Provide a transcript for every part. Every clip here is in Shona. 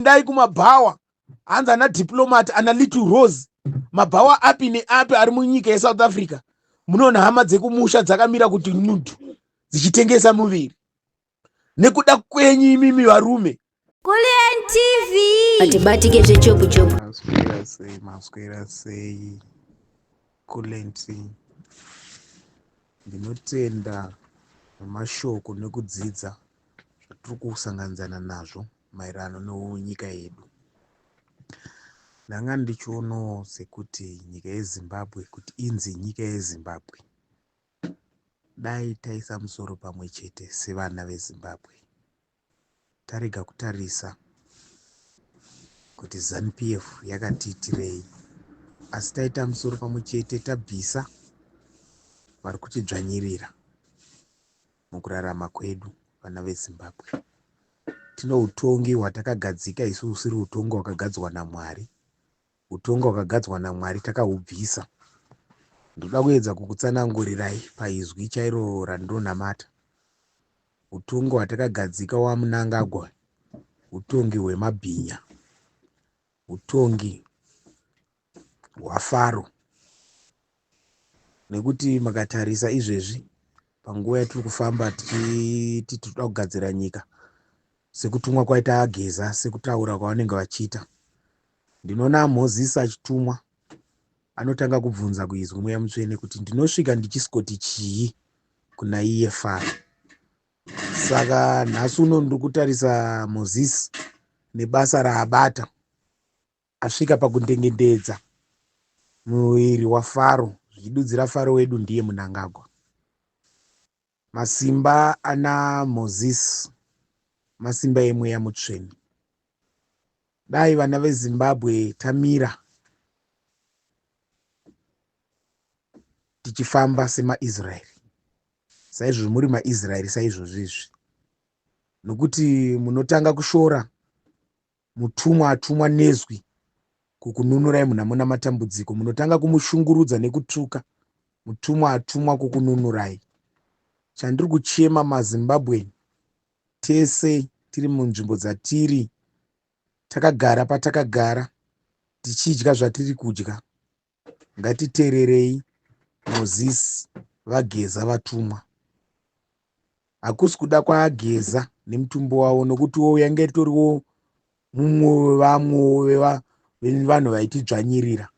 Endai kumabhawa, hanzi ana Diplomat, ana Little Rose, mabhawa api neapi ari munyika yeSouth Africa, munoona hama dzekumusha dzakamira kuti nudu dzichitengesa muviri nekuda kwenyu imimi varume. Kulliant TV. Atibatike zvechopu chopu. Maswera sei, maswera sei Kulliant. Ndinotenda nemashoko nekudzidza zvatiri kusanganidzana nazvo maererano nenyika yedu. Ndanga ndichionawo sekuti nyika yeZimbabwe kuti inzi nyika yeZimbabwe, dai taisa musoro pamwe chete sevana veZimbabwe, tarega kutarisa kuti ZANU-PF yakatiitirei, asi taita musoro pamwe chete tabvisa vari kutidzvanyirira mukurarama kwedu vana veZimbabwe. Tine utongi hwatakagadzika isu usiri utongi hwakagadzwa naMwari. Utongi hwakagadzwa naMwari takahubvisa. Ndoda kuedza kukutsanangurirai paizwi chairo randinonamata. Utongi hwatakagadzika waMnangagwa utongi hwemabhinya, utongi hwaFaro. Nekuti makatarisa izvezvi panguva yatiri kufamba tichiti tinoda kugadzira nyika sekutumwa kwaita aGeza, sekutaura kwavanenge vachiita, ndinoona Mozisi achitumwa anotanga kubvunza kuizwi Mweya Mutsvene kuti ndinosvika ndichisikoti chii kuna iye Faro. Saka nhasi uno ndiri kutarisa Mozisi nebasa raabata, asvika pakundengendedza muviri waFaro, zvichidudzira Faro wedu ndiye Mnangagwa. Masimba ana Mozisi masimba emweya mutsvene. Dai vana veZimbabwe tamira tichifamba semaIsraeri, saizvozvo muri maIsraeri saizvozvo izvi, nokuti munotanga kushora mutumwa atumwa nezwi kukununurai munhamo namatambudziko, munotanga kumushungurudza nekutuka mutumwa atumwa kukununurai. Chandiri kuchema maZimbabwe tese tiri munzvimbo dzatiri, takagara patakagara, tichidya zvatiri kudya, ngatitererei Mozisi vaGeza vatumwa. Hakusi kuda kwaGeza nemutumbi wavo, nokuti yange itoriwo mumwe wevamwewo vevanhu vaitidzvanyirira,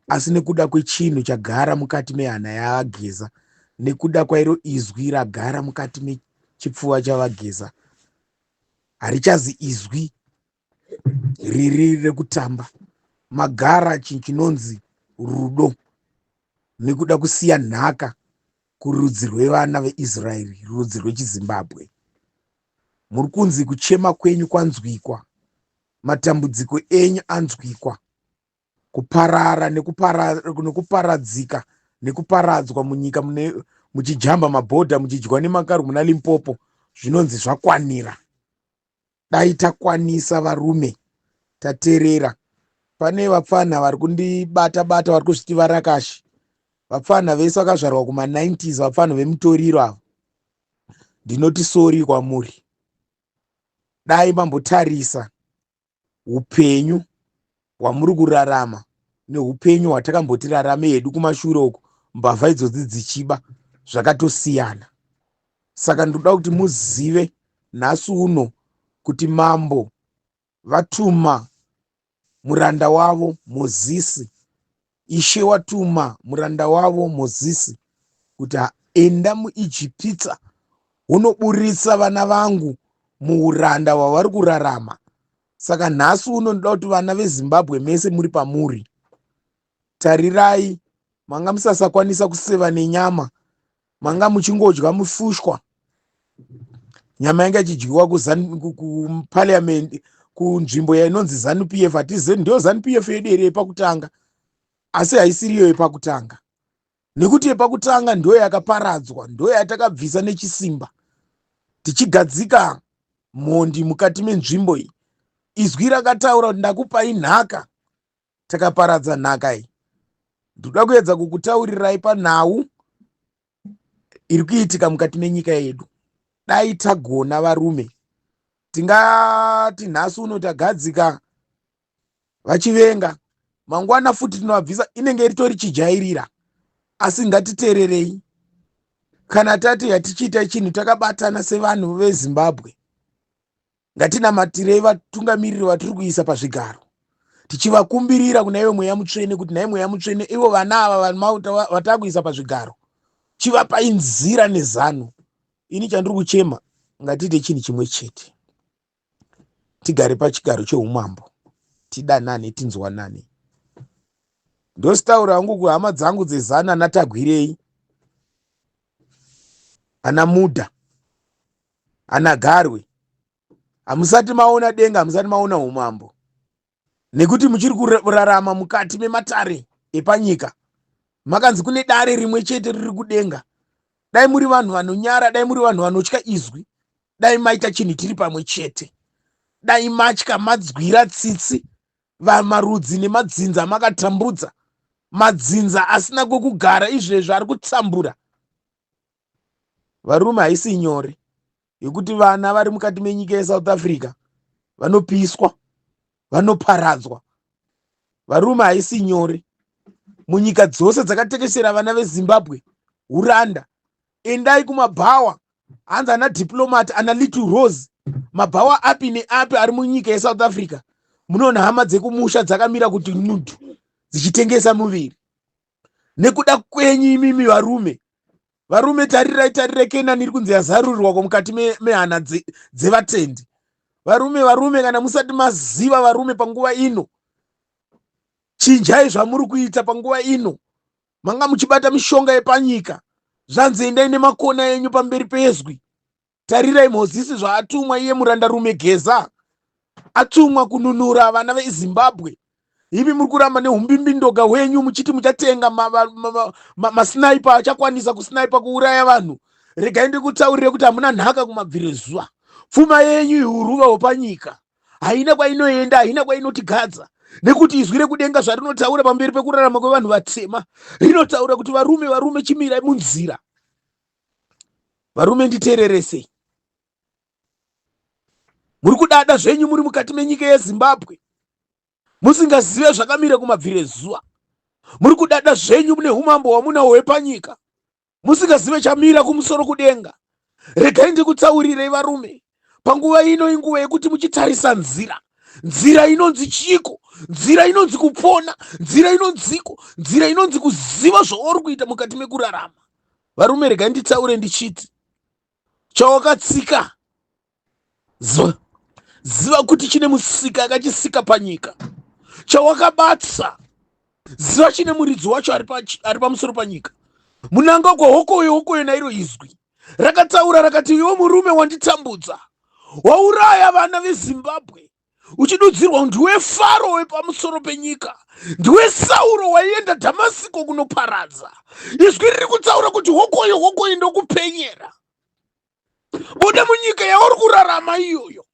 asi nekuda kwechinhu chagara mukati mehana yaVaGeza, nekuda kwairo izwi ragara mukati mechipfuva chaVaGeza, harichazi izwi riri rekutamba. Magara chinhu chinonzi rudo nekuda kusiya nhaka kurudzi rwevana veIsraeri, rudzi rwechiZimbabwe. Muri kunzi kuchema kwenyu kwanzwikwa, matambudziko enyu anzwikwa, kuparara nekuparadzika nekuparadzwa munyika mune muchijamba mabhodha, muchidyiwa nemakaro muna Limpopo, zvinonzi zvakwanira. Dai takwanisa varume taterera. Pane vapfanha vari kundibata bata vari kuzviti varakashi, vapfanha vese vakazvarwa kuma-90s, vapfanha vemutoriro ava, ndinoti sori kwamuri. Dai mambotarisa upenyu hwamuri kurarama neupenyu hwatakamboti rarame hedu kumashure uko mbavha idzodzi dzichiba, zvakatosiyana. Saka ndinoda kuti muzive nhasi uno kuti mambo vatuma muranda wavo Mozisi, Ishe watuma muranda wavo Mozisi kuti enda muIjipita unoburitsa vana vangu muuranda hwavari kurarama. Saka nhasi uno ndoda kuti vana veZimbabwe mese muri pamuri, tarirai, manga musasakwanisa kuseva nenyama, manga muchingodya mufushwa, nyama yanga ichidyiwa kuparliament, kunzvimbo yainonzi ZANU PF. Hatizivi ndiyo ZANU PF yedu here yepakutanga, asi haisiriyo yepakutanga, nekuti yepakutanga ndiyo yakaparadzwa, ndiyo yatakabvisa nechisimba tichigadzika mhondi mukati menzvimbo iyi. Izwi rakataura kuti ndakupai nhaka, takaparadza nhaka iyi. Ndoda kuedza kukutaurirai panhau iri kuitika mukati menyika yedu. Dai tagona varume Tingati nhasi uno tagadzika vachivenga, mangwana futi tinovabvisa, inenge ritori chijairira. Asi ngatiteererei kana tati hatichiita chinhu takabatana sevanhu veZimbabwe. Ngatinamatirei vatungamiriri vatiri kuisa pazvigaro, tichivakumbirira kuna iwe Mweya Mutsvene kuti nhai Mweya Mutsvene, ivo vana ava vatakuisa pazvigaro, chivapai nzira nezano. Ini chandiri kuchema, ngatiite chinhu chimwe chete, tigare pachigaro cheumambo, tidanane, tinzwanane. Ndositaura hangu kuhama dzangu dzezana, ana Tagwirei, ana Mudha, ana Garwe, hamusati maona denga, hamusati maona umambo, nekuti muchiri kurarama mukati mematare epanyika. Makanzi kune dare rimwe chete riri kudenga. Dai muri vanhu vanonyara, dai muri vanhu vanotya izwi, dai maita chinhu tiri pamwe chete. Dai matya, madzwira tsitsi vamarudzi nemadzinza makatambudza, madzinza asina kwekugara izvezvi ari kutambura. Varume, haisi nyore yekuti vana vari mukati menyika yeSouth Africa vanopiswa, vanoparadzwa. Varume, haisi nyore munyika dzose dzakatekeshera vana veZimbabwe uranda. Endai kumabhawa, hanzi ana Diplomat, ana Little Rose, mabhawa api neapi ari munyika yeSouth Africa, munoona hama dzekumusha dzakamira kuti nudu dzichitengesa muviri nekuda kwenyu imimi varume. Varume, tarirai, tarirai, Kenani iri kunzi yazarurirwa mukati mehana dzevatendi. Varume, varume, kana musati maziva, varume, panguva ino chinjai zvamuri kuita. Panguva ino manga muchibata mishonga yepanyika, zvanzi endai nemakona enyu pamberi pezwi. Tarirai Mozisi zvaatumwa iye murandarume Geza, atumwa kununura vana veZimbabwe. Imi muri kuramba neumbimbindoga hwenyu muchiti muchatenga masniper achakwanisa kusniper kuuraya vanhu. Regai ndikutaurire kuti hamuna nhaka kumabvirezuva. Pfuma yenyu ihuruva hwepanyika, haina kwainoenda, haina kwainotigadza, nekuti izwi rekudenga zvarinotaura pamberi pekurarama kwevanhu vatema rinotaura kuti varume, varume, chimirai munzira. Varume, nditeereresei. Muri kudada zvenyu muri mukati menyika yeZimbabwe musingazive zvakamira kumabvirezuva. Muri kudada zvenyu mune umambo hwamunawo hwepanyika musingazive chamira kumusoro kudenga. Regai ndikutaurirei, varume, panguva ino inguva yekuti muchitarisa nzira. Nzira inonzi chiko? Nzira inonzi kupona, nzira inonziko, nzira inonzi kuziva zvauri kuita mukati mekurarama. Varume, regai nditaure ndichiti chawakatsika, ziva kuti chine musika akachisika panyika. Chawakabata, ziva chine muridzi wacho ari pamusoro panyika. Munangagwa, hokoyo, hokoyo nairo izwi rakataura rakati, iwe murume wanditambudza, wauraya vana veZimbabwe, uchidudzirwa ndiwe Faro wepamusoro penyika, ndiwe Sauro waienda Dhamasiko kunoparadza. Izwi riri kutaura kuti hokoyo, hokoyo, ndokupenyera. Buda munyika yauri kurarama iyoyo,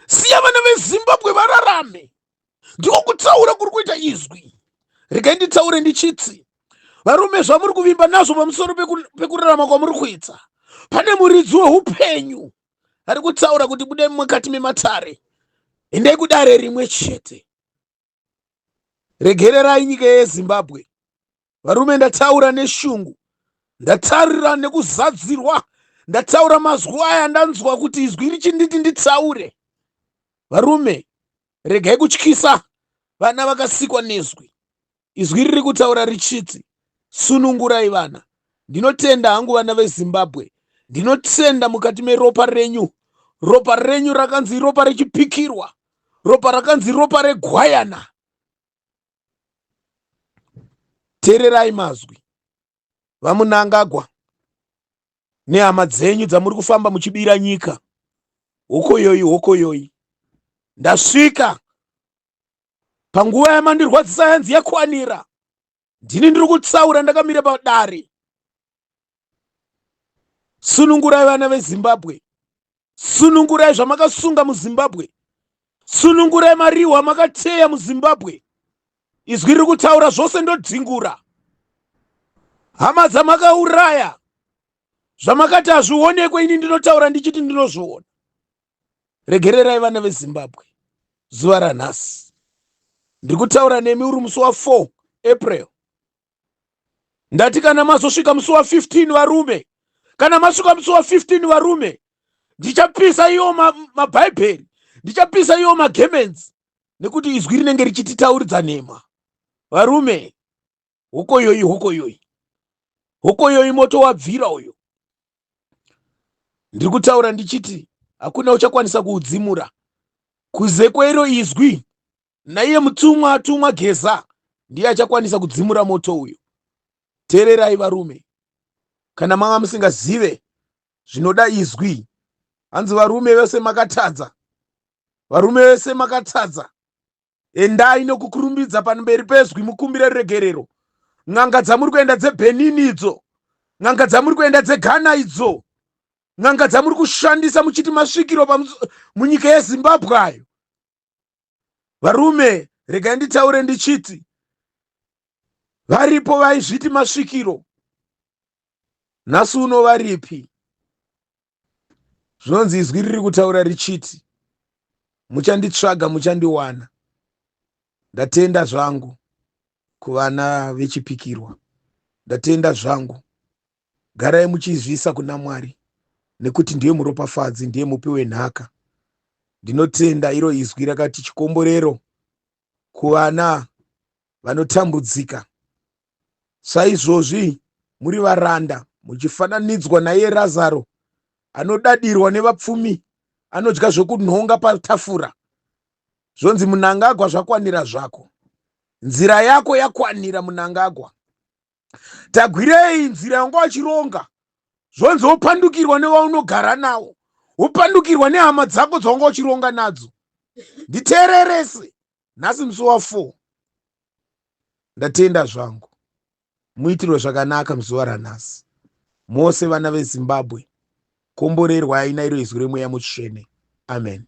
siya vana veZimbabwe vararame. Ndiko kutaura kuri kuita izwi. Regai nditaure ndichiti, varume, zvamuri kuvimba nazvo pamusoro pekurarama kwamuri kuita, pane muridzi weupenyu ari kutaura kuti budai mukati mematare, endai kudare rimwe chete, regererai nyika yeZimbabwe. Varume, ndataura neshungu, ndatarira nekuzadzirwa, ndataura mazwi aya ndanzwa kuti izwi richinditi nditaure. Varume, regai kutyisa vana vakasikwa nezwi. Izwi riri kutaura richiti sunungurai vana. Ndinotenda hangu vana veZimbabwe, ndinotenda mukati meropa renyu. Ropa renyu rakanzi ropa rechipikirwa, ropa rakanzi ropa regwayana. Teererai mazwi, vaMunangagwa nehama dzenyu dzamuri kufamba muchibira nyika, hokoyoyi, hokoyoyi. Ndasvika panguva yamandirwadzisa, yanzi yakwanira. Ndini ndiri kutsaura ndakamira padare. Sunungurai vana veZimbabwe, sunungurai zvamakasunga muZimbabwe, sunungurai mariwa makateya muZimbabwe. Izwi riri kutaura zvose ndodzingura. Hama dzamakauraya, zvamakati hazvionekwe, ini ndinotaura ndichiti ndinozviona. Regererai vana veZimbabwe zuva ranhasi. Ndiri kutaura nemi uri musi wa 4 April. Ndati kana mazosvika musi wa 15 varume, kana masvika musi wa 15 varume, ndichapisa iwo mabhaibheri, ma ndichapisa iwo magemenzi nekuti izwi rinenge richititauridza nhema. Varume, hokoyoyi hokoyoyi hokoyoyi moto wabvira uyo. Ndiri kutaura ndichiti hakuna uchakwanisa kuudzimura kuze kwero izwi naiye mutumwa atumwa Geza ndiye achakwanisa kudzimura moto uyo. Teererai varume, kana manga musingazive zvinoda izwi, hanzi varume vese makatadza, varume vese makatadza, endai nokukurumbidza pamberi pezwi mukumbire ruregerero. N'anga dzamuri kuenda dzeBenin idzo, n'anga dzamuri kuenda dzeGhana idzo, n'anga dzamuri kushandisa muchiti masvikiro munyika yeZimbabwe ayo. Varume, regai nditaure ndichiti varipo vaizviti masvikiro, nhasi uno varipi? Zvinonzi izwi riri kutaura richiti muchanditsvaga muchandiwana. Ndatenda zvangu kuvana vechipikirwa, ndatenda zvangu. Garai muchizviisa kuna Mwari nekuti ndiye muropafadzi, ndiye mupi wenhaka. Ndinotenda iro izwi rakati chikomborero kuvana vanotambudzika. Saizvozvi muri varanda muchifananidzwa naiye Razaro anodadirwa nevapfumi, anodya zvekunhonga patafura. Zvonzi Mnangagwa zvakwanira zvako. Nzira yako yakwanira Mnangagwa. Tagwirei nzira yanga wachironga. Zvonzi wopandukirwa nevaunogara nawo. Wopandukirwa nehama dzako dzawanga uchironga nadzo. Nditeererese. Nhasi musi wa 4. Ndatenda zvangu. Muitirwe zvakanaka muzuva ranhasi. Mose vana veZimbabwe, komborerwai nairo izwi remweya mutsvene. Amen.